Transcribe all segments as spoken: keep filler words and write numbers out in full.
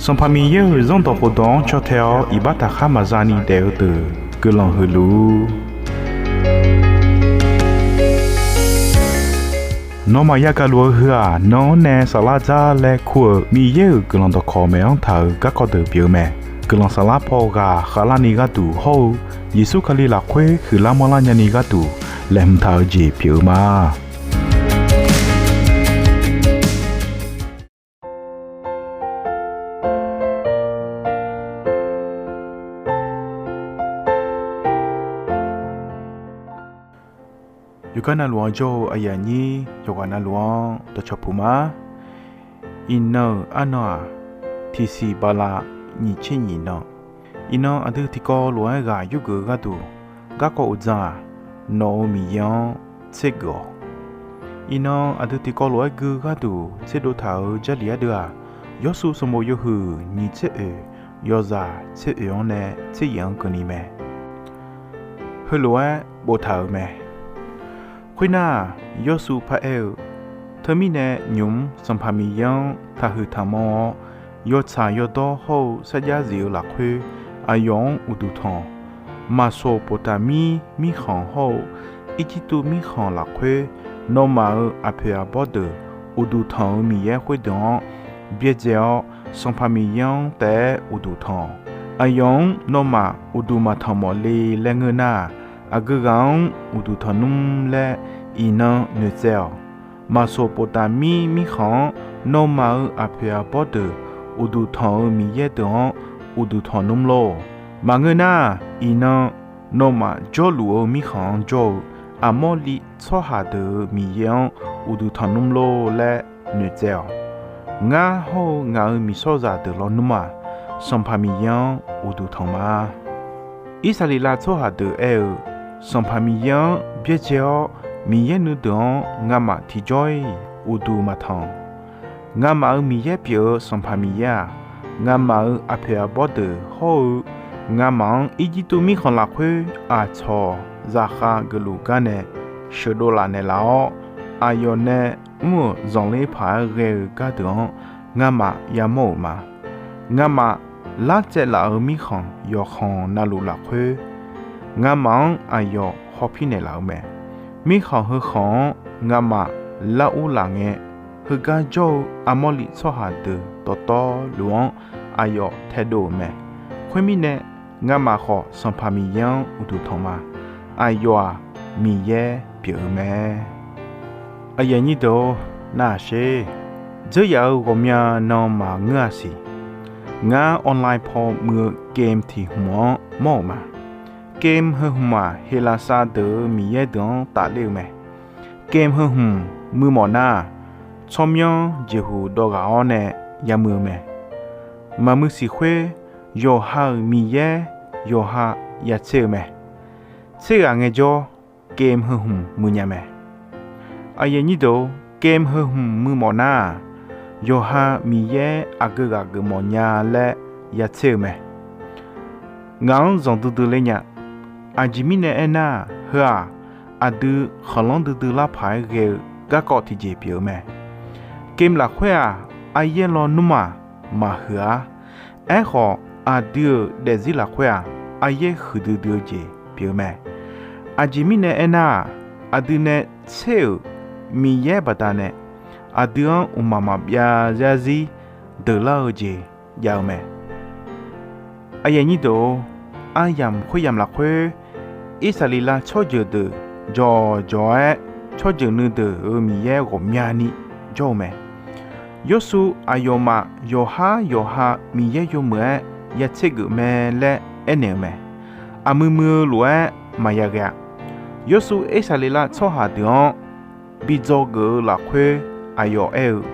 Sanqpaq Miqyaer-euq Zanrdawq khofdawq-anr caw tae-awr iqbax taqkhar maqza ni daef-eu deuq guiqlanq huiq luf-ur. Nawmaf yagaq luf-eu heu-aq, nan-anr nae saflar dzar laer kur-euq Miqyaer-euq guiqlanq dawqkawq maeq-anr taq-euq garkawv deuq pyeuf-eu mae. Guiqlanq saflar paw ghaq khavlarni gharduq hawr-eu Yeqsur Kali lafkhoer huiqlar manrlar nyani gharduq laeqhmq taq-eu jeq pyeuf-eu ma. Yawqgar navluf-anr jawr-eu aqyuif aqnyir yawqghaq navluf-anr dawqcawq puq ma. Iqnan-euq arnan-aq, tiqsiq bala nyiq tser nyiq nan. Iqnan aqdui tiqkawv lof-aer ghaq yurgeuf-eu gharduq, garkawv uqdzan-aq, Nawq-euq Miqyaer-anr tsergeuf-awq. Iqnan aqdui tiqkawv lof-aer gui-eu gharduq tserdov taq-euq Jarlif ardeuv-aq, Yawrsuv sanqbof yawhuiq nyiq tser oeq, yawzaq tser oeq-anr nae tser yaef-anr keuvni mae. Heulof-aer boftaq-euq mae. Khoernar-aq, Yawrsuv paraer-eu, Teumirnae nymq-mr Sanqpaq Miqyaer-anr taqhuiq taqmanr-awr, yawtsaq yawdawr hawr-eu sarjax zif-eu lafkhoer aqyawf-anr uqduq tanq-awq. Maqsoqpoqtaqmir mirkhanq hawr-eu Irjirtuv mirkhanq lafkhoer, nawmaf-euq aqpoeq aqbawr deuq uqduq tanq-euq Miqyaer khoerdeuq-anr byaerdzae-awr, Sanqpaq Miqyaer-anr taef-aer uqduq tanq-awq. Aqyawf-anr nawmaf uqduq maqtanq mawf le laer ngeur nar-aq, aqgeu ghaq-anr uqduq tanq nmr laer iqnan noeqtsaev-awq. Maqsoqpoqtaqmir mirkhanq-anr nawmaf-euq aqpoeq aqbawr deuq uqduq tanq-euq miqyaer deuq-anr uqduq tanq nmr lor. Maqngeur nar-aq, iqnan nawmaf jawrluf-eu mirkhanq-anr jawr-eu Aqmawrliv tsawrhaq deuq-euq miqyaer-anr uqduq tanq nmr lor laer noeqtsaev-awq. Ngar hawr-eu ngaq-euq miqshawrzaq deuq lawnmr-aq, Sanqpaq Miqyaer-anr uqduq tanq ma. Irsaqleqlav tsawrhaq deuq aer-eu, Sanqpaq Miqyaer-anr byaerdzae-awr, miqyaer nuideuq-anr ngamaf tiqjawr-iq uqduq maqtanq. Ngamaf-euq Miqyaer pyeuf-eu Sanqpaq Miqyaer-aq, ngamaf-euq aqpoeq aqbawr deuq hawr-eu, ngamaf-anr Irjirtuv mirkhanq lafkhoer aqcawq zaqkhav geufluf gar nae sheuqdov laf naeqlaf-awr, aqyawf nae mr-euq zanqler paq-aer ghae-eu gardeuq-anr ngamaf yamawr-euq ma. Ngamaf lartsaev laf-euq mirkhanq yawqkhanq navluf lafkhoer, ngamaf-anr aqyawf hawpir naeqlaf-eu mae. Mirkhanq heukhanq-anr ngamaf lar ur laf ngae, heugar jawr-eu Aqmawrliv tsawrhaq deuq dawqtawvluf-anr aqyawf taedov-euq mae. Khoermirnae, ngamaf khawf Sanqpaq Miqyaer-anr uqduq tanq ma. Aqyawf-aq, Miqyaer pyeuf-eu mae. Aqyuif aqnyir deuq-or, nar-aq sher. Dzeur yaf-euq ghawqmya nan maqngeur-a siq. Ngar online paw muiv-eu game tiq hmq-anr mawr-euq ma. Game heu hmq-aq, Heqlaqsar deuq-euq miqyaer deuq-anr tafler-eu mae. Game heu hmq muiv mawf nar-aq, tsawrmyanr jeqhuq dawv ghaq-awr nae yamuiv-eu mae. Maqmuiv siq khoer, yawqha-euq miqyaer yawqha ya tser-eu mae. Tser ghaq ngaejawr, game heu hmq muiv nya mae. Aqyuif aqnyir deuq-or, game heu hmq muiv mawf nar-aq, yawqha miqyaer aqgeu ghaq geufmawf nya laer ya tser-eu mae. Ngaq-anr zanqdui dui ler nya. Aqjeq mirnae aernar-aq, heu-aq, aqdui khanqlanr duidui lar paq-aer ghae-eu garkawv tiqjeq pyeuf-eu mae. Game lafkhoer-aq, aryaer lawnmr-aq, maqhuiq-ar. Aerkhawf, aqdui-euq daefzir lafkhoer-aq, aryaer huiqdui dui-eu jeq pyeuf-eu mae. Aqjeq mirnae aernar-aq, aqdui nae tser-euq miqyaer baqdanae aqdui-anr mqmaq maqbyav zarzir deuqlar-eu jeq jav-eu mae. Aqyuif aqnyir deuq-or, aryamq khoeryamq lafkhoer, Irsaqleqlav tsawrjeuq deuq jawqjawq-aer tsawrjeuq nuideuq-euq miqyaer ghawqmyani jawr-eu mae. Yawrsuv aqyawfmaf yawqhar yawqha miqyaer yawmuiq-aer ya tser geuf mae laer aernaeq-eu mae. Aqmuiq muiq-eu lof-aer maqya ghae-a. Yawrsuv Irsaqleqlav tsawrhaq deuq-anr bi dzawgeuf-eu lafkhoer aqyawf aer-eu,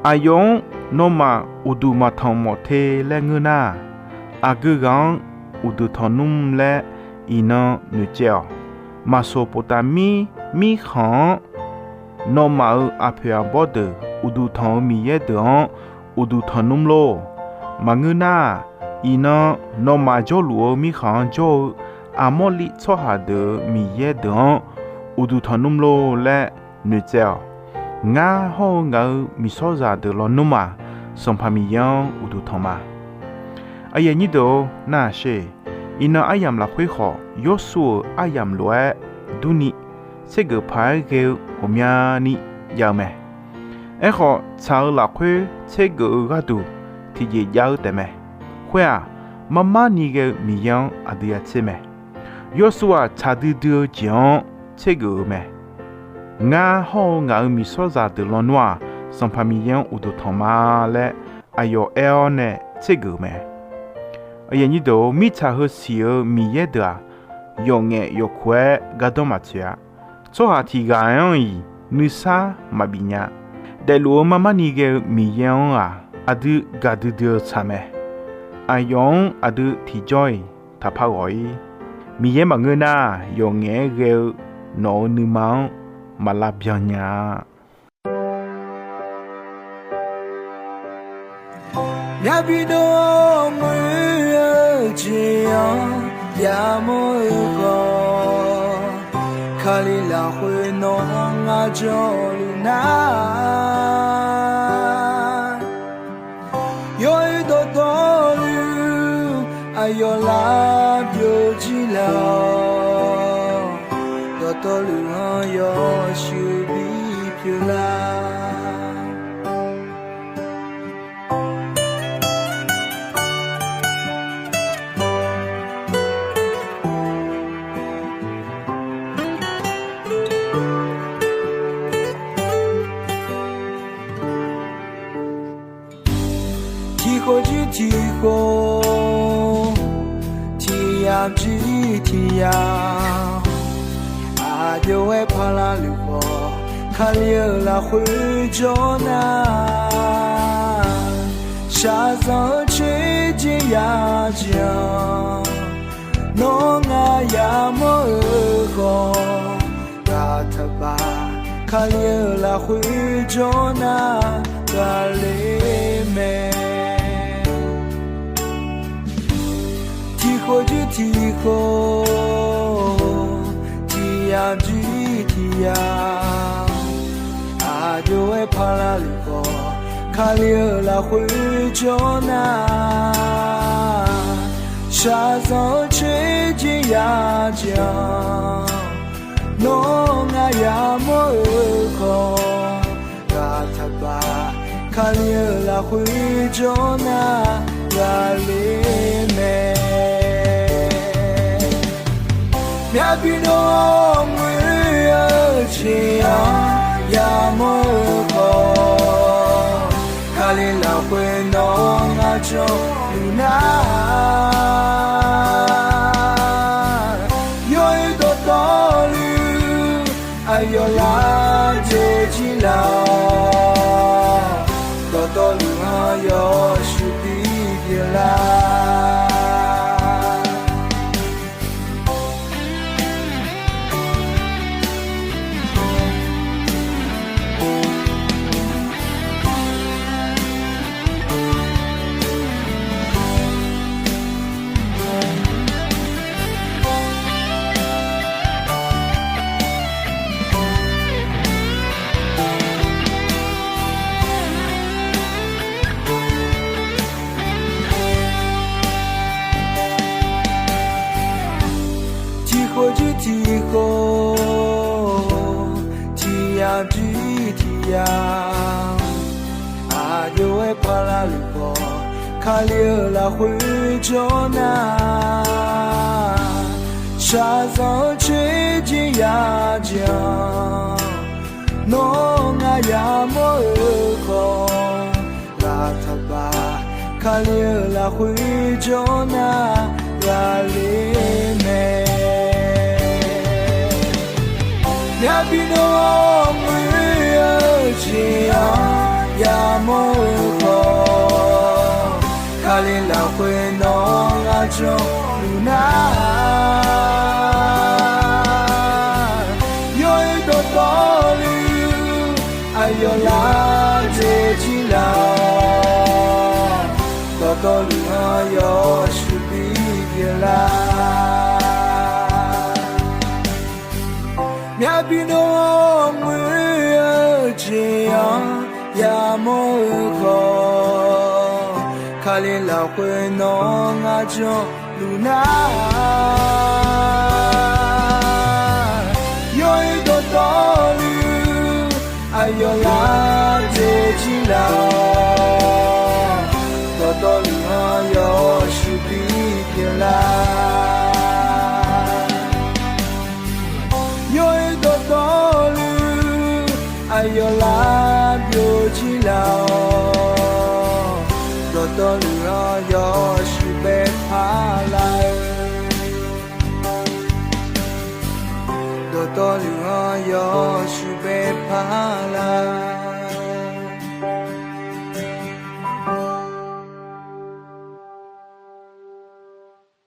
Aqyawf-anr nawmaf uqduq maqtanq mawf te laer ngeur nar, aqgeu ghaq-anr uqduq tanq nmr laer iqnan noeqtsaev-awq. Maqsoqpoqtaqmir mirkhanq-anr nawmaf-euq aqpoeq aqbawr deuq uqduq tanq-euq miqyaer deuq-anr uqduq tanq nmr lor. Maqngeur nar, iqnan nawmaf jawrluf-eu mirkhanq-anr jawr-eu Aqmawrliv tsawrhaq deuq-euq miqyaer deuq-anr uqduq tanq nmr lor laer noeqtsaev-awq. Ngar hawr-eu ngaq-euq miqsawrzaq deuq lawnmr-aq, Sanqpaq Miqyaer-anr uqduq tanq ma. Aqyuif aqnyir deuq-or, nar-aq sher, iqnan aryamq lafkhoer khawf, Yawrsuv-euq aryamq lof-aer durni, tsergeuf paq-aer ghae-eu ghawqmyani jav-eu mae. Aerkhawf, tsaq-eu lafkhoer tsergeuf-eu gharduq tiqjeq jav-eu taefmae. Khoer-aq, marmar ni ghae-eu Miqyaer-anr aqdui ya tser mae. Yawrsuv-aq, tsaq duidui-eu jeq-anr tsergeuf-eu mae. Ngar hawr-eu ngaq-euq miqsawrzaq deuq lawnmr-aq, Sanqpaq Miqyaer-anr uqduq tanq ma laer aqyawf aer-awr nae tsergeuf-eu mae. Aqyuif aqnyir deuq-or, mirtsaq heu siq-eu miqyaer deuq-aq, yawf ngaef yawf kuq-aer gardanr maqtsoeq-a. Tsawrhaq tiq ghaq-anr-iq nuisar maqbif nya. Daefluf-eu marmar ni ghae-eu Miqyaer-anr-aq, aqdui gaqdui dui-eu tsaq mae. Aqyawf-anr aqdui tiqjawr-iq taqpar ghawq-ir. Miqyaer maqngeur nar, yawf ngaef-aer ghae-eu nawq-euq nuima-anr maq lavbyan nya-a. Myavbi dawrmuir-eu jeq-anr yamawr-eu khawf, Kali lafkhoer nawq-anr ngar jawrluf nar, yawoer dawqtawvluf aqyawf lar byovjir laf-awq. Dawqtawvluf-anr yawshuif bipyeuf lar. Tiqkhof jir tiqkhof, tiqyamq jir tiqyamq, aqjox-aer parlar luf khawf, Kali-euq lafkhoer jawr nar, shaqzanq-eu tserjeq yajeq-anr, nawr ngar yamawr-eu khawf, ghaq taqbaf Kali-euq lafkhoer jawr nar, ghaqler mae. Tiqkhof jir tiqkhof, tiqyamq jir tiqyamq, aqjox-aer parlar luf khawf, Kali-euq lafkhoer jawr nar, shaqzanq-eu tserjeq yajeq-anr, nawr ngar yamawr-eu khawf, ghaq taqbaf Kali-euq lafkhoer jawr nar, ghaqler mae. Myavbi dawrmuir-eu jeq-anr yamawr-eu khawf, Kali lafkhoer nawq-anr ngar jawrluf nar, yawoer dawqtawvluf aqyawf lar byovjir laf-awq. Dawqtawvluf-anr yawshuif bipyeuf lar. Tiqkhof jir tiqkhof, tiqyamq jir tiqyamq, aqjox-aer parlar luf khawf, Kali-euq lafkhoer jawr nar, shaqzanq-eu tserjeq yajeq-anr, nawr ngar yamawr-eu khawf, ghaq taqbaf Kali-euq lafkhoer jawr nar, ghaqler mae. Myavbi dawrmuir-eu jeq-anr yamawr-eu khawf, Kali lafkhoer nawq-anr ngar jawrluf nar, yawoer dawqtawvluf aqyawf lar byovjir laf-awq. Dawqtawvluf-anr yawshuif bipyeuf lar. Myavbi dawrmuir-eu jeq-anr yamawr-eu khawf, Kali lafkhoer nawr ngar janluf nar, yawqha dawqtawvluf aqyawf lar dzoer jir laf-awq. Dawqtawvluf-anr yawshuif bipyeuf lar. Yawqha dawqtawvluf aqyawf lar byovjir laf-awq. Dawqtawvluf-anr yawshuif baepar lar-eu. Dawqtawvluf-anr yawshuif baepar lar.